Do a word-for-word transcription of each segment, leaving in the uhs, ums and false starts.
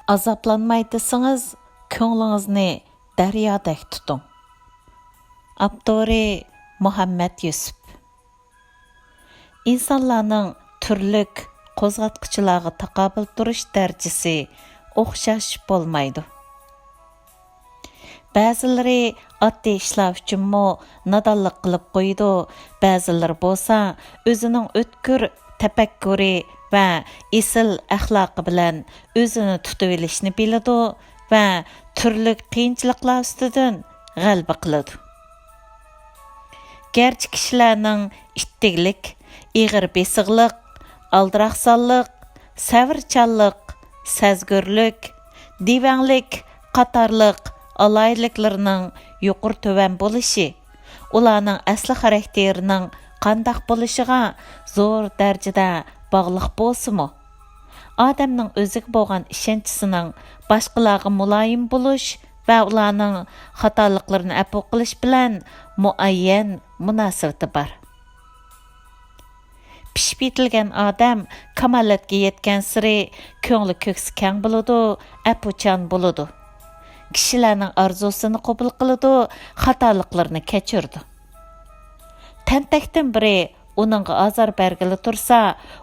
ئازابلانماي دېسىڭىز، كۆڭلىڭىزنى دەريادەك تۇتۇڭ. ئاپتورى: مۇھەممەد يۈسۈپ. ئىنسانلارنىڭ تۈرلۈك قوزغاتقۇچىلارغا تاقابىل تۇرۇش دەرىجىسى ئوخشاش بولمايدۇ. بەزىلىرى ئاددىي ئىشلار ئۈچۈنمۇ نادانلىق قىلىپ قويىدۇ، بەزىلىرى بولسا ئۆزىنىڭ ئۆتكۈر تەپەككۇرى ۋە ئېسىل ئەخلاقى بىلەن ئۆزىنى تۇتۇۋېلىشنى بىلىدۇ ۋە تۈرلۈك قىيىنچىلىقلار ئۈستىدىن غەلىبە قىلىدۇ. گەرچە كىشىلەرنىڭ ئىتتىكلىك، ئېغىر بېسىقلىق، ئالدىراقسانلىق، سەۋرچانلىق، سەزگۈرلۈك، دىۋەڭلىك قاتارلىق ئالاھىدىلىكلىرىنىڭ يۇقىرى تۆۋەن بولۇشى، ئۇلارنىڭ ئەسلى خاراكتېرىنىڭ قانداق بولۇشىغا زور دەرىجىدە باغلىق بولسىمۇ، ئادەمنىڭ ئۆزىگە بولغان ئىشەنچىسىنىڭ باشقىلارغا مۇلايىم بولۇش ۋە ئۇلارنىڭ خاتالىقلىرىنى ئەپۇ قىلىش بىلەن مۇئەييەن مۇناسىۋىتى بار. پىشىپ يېتىلگەن ئادەم كامالەتكە يەتكەنسېرى كۆڭلى كۆكسى كەڭ بولىدۇ، ئەپۇچان بولىدۇ. كىشىلەرنىڭ ئارزۇسىنى قوبۇل قىلىدۇ، خاتالىقلىرىنى كەچۈرىدۇ. تەنتەكتىن بىرى ئۇنىڭغا ئازار بەرگىلى تۇرسا،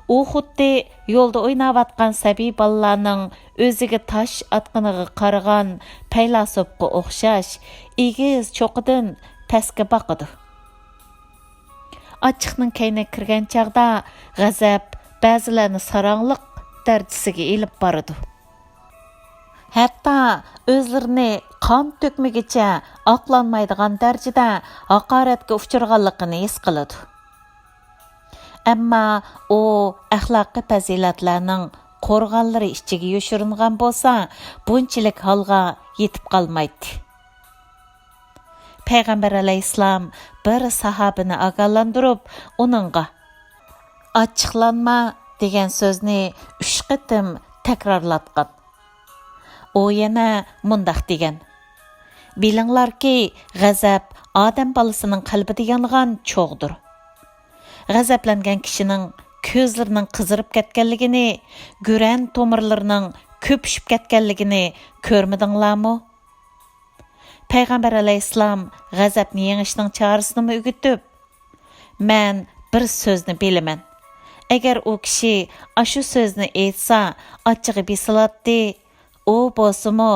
ئۇ خۇددى يولدا ئويناۋاتقان سەبىي بالىلارنىڭ ئۆزىگە تاش ئاتقىنىغا قارىغان پەيلاسوپقا ئوخشاش ئېگىز چوققىدىن پەسكە باقىدۇ. ئاچچىقنىڭ كەينىگە كىرگەن چاغدا غەزەپ بەزىلەرنى ساراڭلىق دەرىجىسىگە ئېلىپ بارىدۇ. ھەتتا ئۆزلىرىنى قان تۆكمىگۈچە ئاقلانمايدىغان دەرىجىدە ھاقارەتكە ئۇچرىغانلىقىنى ھېس قىلىدۇ. ئەمما ئۇ ئەخلاقىي پەزىلەتلەرنىڭ قورغانلىرى ئىچىگە يوشۇرۇنغان بولسا، بۇنچىلىك ھالغا يېتىپ قالمايتتى. پەيغەمبەر ئەلەيھىسسالام بىر ساھابىنى ئاگاھلاندۇرۇپ، ئۇنىڭغا «ئاچچىقلانما» دېگەن سۆزنى ئۈچ قېتىم تەكرارلاتقان. ئۇ يەنە مۇنداق دېگەن: «بىلىڭلاركى، غەزەپ ئادەم بالىسىنىڭ قەلبىدە يانغان چوغدۇر. غەزەپلەنگەن كىشىنىڭ كۆزلىرىنىڭ قىزىرىپ كەتكەنلىكىنى، گۈرەن تومۇرلىرىنىڭ كۆپۈشۈپ كەتكەنلىكىنى كۆرمىدىڭلارمۇ؟» پەيغەمبەر ئەلەيھىسسالام غەزەپنى يېڭىشنىڭ چارىسىنىمۇ ئۆگىتىپ، «مەن بىر سۆزنى بىلىمەن. ئەگەر ئۇ كىشى ئاشۇ سۆزنى ئېيتسا، ئاچچىقى بېسىلاتتى. ئۇ بولسىمۇ،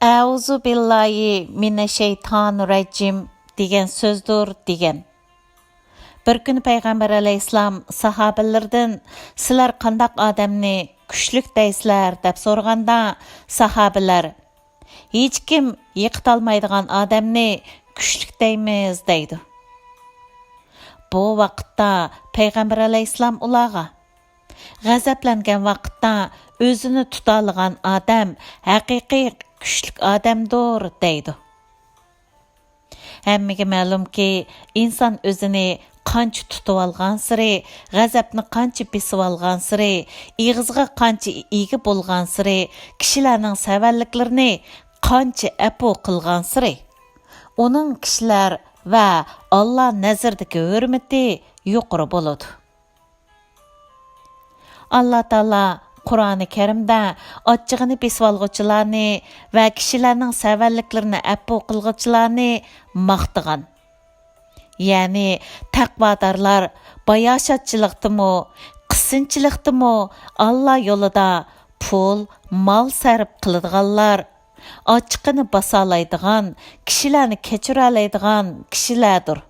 ئەئۇزۇ بىللاھى مىنەش شەيتانىر رەجىم دېگەن سۆزدۇر» دېگەن. بىر كۈنى پەيغەمبەر ئەلەيھىسسالام ساھابىلىرىدىن: «سىلەر قانداق ئادەمنى كۈچلۈك دەيسىلەر؟» دەپ سورىغاندا، ساھابىلەر: «ھېچكىم يىقىتالمايدىغان ئادەمنى كۈچلۈك دەيمىز» دەيدۇ. بۇ ۋاقىتتا پەيغەمبەر ئەلەيھىسسالام ئۇلارغا: «غەزەپلەنگەن ۋاقىتتا ئۆزىنى تۇتالىغان ئادەم ھەقىقىي كۈچلۈك ئادەمدۇر» دەيدۇ. ھەممىگە مەلۇمكى، ئىنسان ئۆزىنى قانچە تۇتۇۋالغانسېرى، غەزەپنى قانچە بېسىۋالغانسېرى، ئېغىزىغا قانچە ئىگە بولغانسېرى، كىشىلەرنىڭ سەۋەنلىكلىرىنى قانچە ئەپۇ قىلغانسېرى، ئۇنىڭ كىشىلەر ۋە ئاللا نەزىرىدىكى ھۆرمىتى يۇقىرى بولىدۇ. ئاللا تائالا قۇرئانى كەرىمدە ئاچچىقىنى بېسىۋالغۇچىلارنى ۋە كىشىلەرنىڭ سەۋەنلىكلىرىنى ئەپۇ قىلغۇچىلارنى ماختىغان. يەنى تەقۋادارلار باياشاتچىلىقتىمۇ، قىسىنچىلىقتىمۇ ئاللا يولىدا پۇل، مال سەرپ قىلىدىغانلار، ئاچچىقىنى باسالايدىغان، كىشىلەرنى كەچۈرەلەيدىغان كىشىلەردۇر.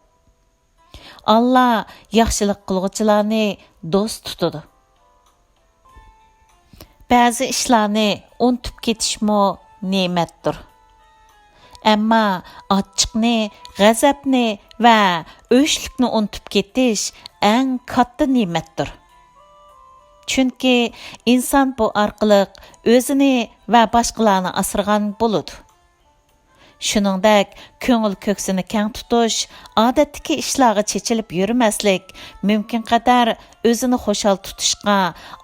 ئاللا ياخشىلىق قىلغۇچىلارنى دوست تۇتىدۇ. بەزى ئىشلارنى ئۇنتۇپ كېتىشمۇ نېمەتتۇر. ئەمما ئاچچىقنى، غەزەپنى ۋە ئۆچلۈكنى ئۇنتۇپ كېتىش ئەڭ كاتتا نېمەتتۇر. چۈنكى ئىنسان بۇ ئارقىلىق ئۆزىنى ۋە باشقىلارنى ئاسرىغان بولىدۇ. شۇنىڭدەك، كۆڭۈل كۆكسىنى كەڭ تۇتۇش، ئادەتتىكى ئىشلارغا چېچىلىپ يۈرمەسلىك، مۇمكىنقەدەر ئۆزىنى خۇشال تۇتۇشقا،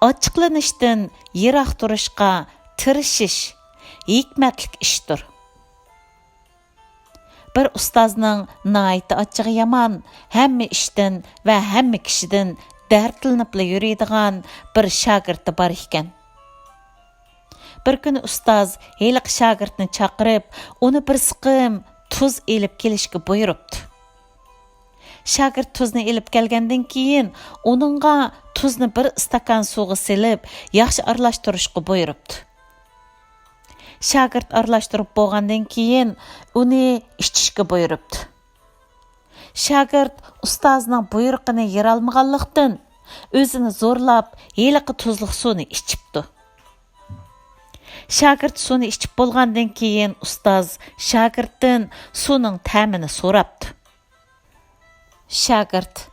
ئاچچىقلىنىشتىن يىراق تۇرۇشقا تىرىشىش ھېكمەتلىك ئىشتۇر. بىر ئۇستازنىڭ ناھايىتى ئاچچىقى يامان، ھەممە ئىشتىن ۋە ھەممە كىشىدىن دەردلىنىپلا يۈرىدىغان بىر شاگىرتى بار ئىكەن. بىر كۈنى ئۇستاز ھېلىقى شاگىرتنى چاقىرىپ، ئۇنى بىر سىقىم تۇز ئېلىپ كېلىشكە بۇيرۇپتۇ. شاگىرت تۇزنى ئېلىپ كەلگەندىن كېيىن، ئۇنىڭغا تۇزنى بىر ئىستاكان سۇغا سېلىپ، ياخشى ئارىلاشتۇرۇشقا بۇيرۇپتۇ. شاگىرت ئارىلاشتۇرۇپ بولغاندىن كېيىن، ئۇنى ئىچىشكە بۇيرۇپتۇ. شاگىرت ئۇستازنىڭ بۇيرۇقىنى يېرالمىغانلىقتىن، ئۆزىنى زورلاپ، ھېلىقى تۇزلۇق سۇنى ئىچىپتۇ. شاگىرت سۇنى ئىچىپ بولغاندىن كېيىن، ئۇستاز شاگىرتتىن سۇنىڭ تەمىنى سوراپتۇ. شاگىرت،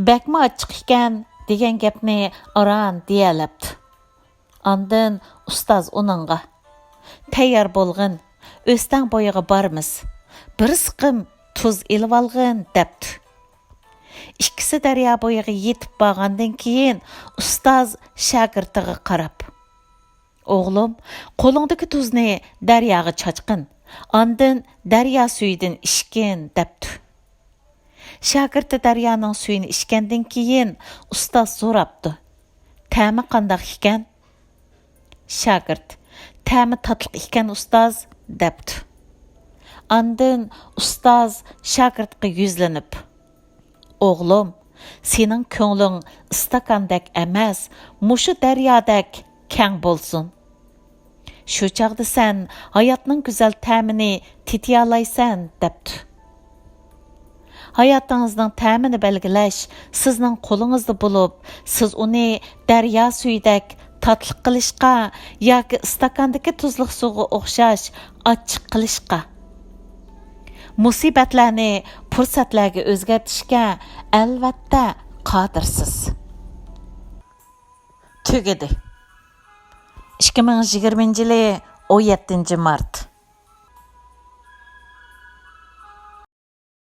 «بەكمۇ ئاچچىق ئىكەن» دېگەن گەپنى ئاران دېيەلەپتۇ. ئاندىن ئۇستاز ئۇنىڭغا، «تەييار بولغىن، ئۆستەڭ بويىغا بارىمىز. بىر سىقىم تۇز ئېلىۋالغىن» دەپتۇ. ئىككىسى دەريا بويىغا يېتىپ بارغاندىن كېيىن، ئۇستاز شاگىرتىغا قاراپ، «ئوغلۇم، قولۇڭدىكى تۇزنى دەرياغا چاچقىن، ئاندىن دەريا سۈيىدىن ئىچكىن» دەپتۇ. شاگىرتى دەريانىڭ سۈيىنى ئىچكەندىن كېيىن، ئۇستاز سوراپتۇ، «تەمى قانداق ئىكەن؟» شاگىرت، «تەمى تاتلىق ئىكەن، ئۇستاز» دەپتۇ. ئاندىن ئۇستاز شاگىرتقا يۈزلىنىپ، «ئوغلۇم، سېنىڭ كۆڭلۈڭ ئىستاكاندەك ئەمەس، مۇشۇ دەريادەك كەڭ بولسۇن. شۇ چاغدا سەن ھاياتنىڭ گۈزەل تەمىنى تېتىيالايسەن» دەپتۇ. ھاياتىڭىزنىڭ تەمىنى بەلگىلەش سىزنىڭ قولىڭىزدا بولۇپ، سىز ئۇنى دەريا سۈيىدەك تاتلىق قىلىشقا ياكى ئىستاكاندىكى تۇزلۇق سۇغا ئوخشاش ئاچچىق قىلىشقا، مۇسىبەتلەرنى پۇرسەتلەرگە ئۆزگەرتىشكە ئەلۋەتتە قادىرسىز. تۈگىدى. ئىككى مىڭ يىگىرمىنچى يىلى ئون يەتتىنچى مارت.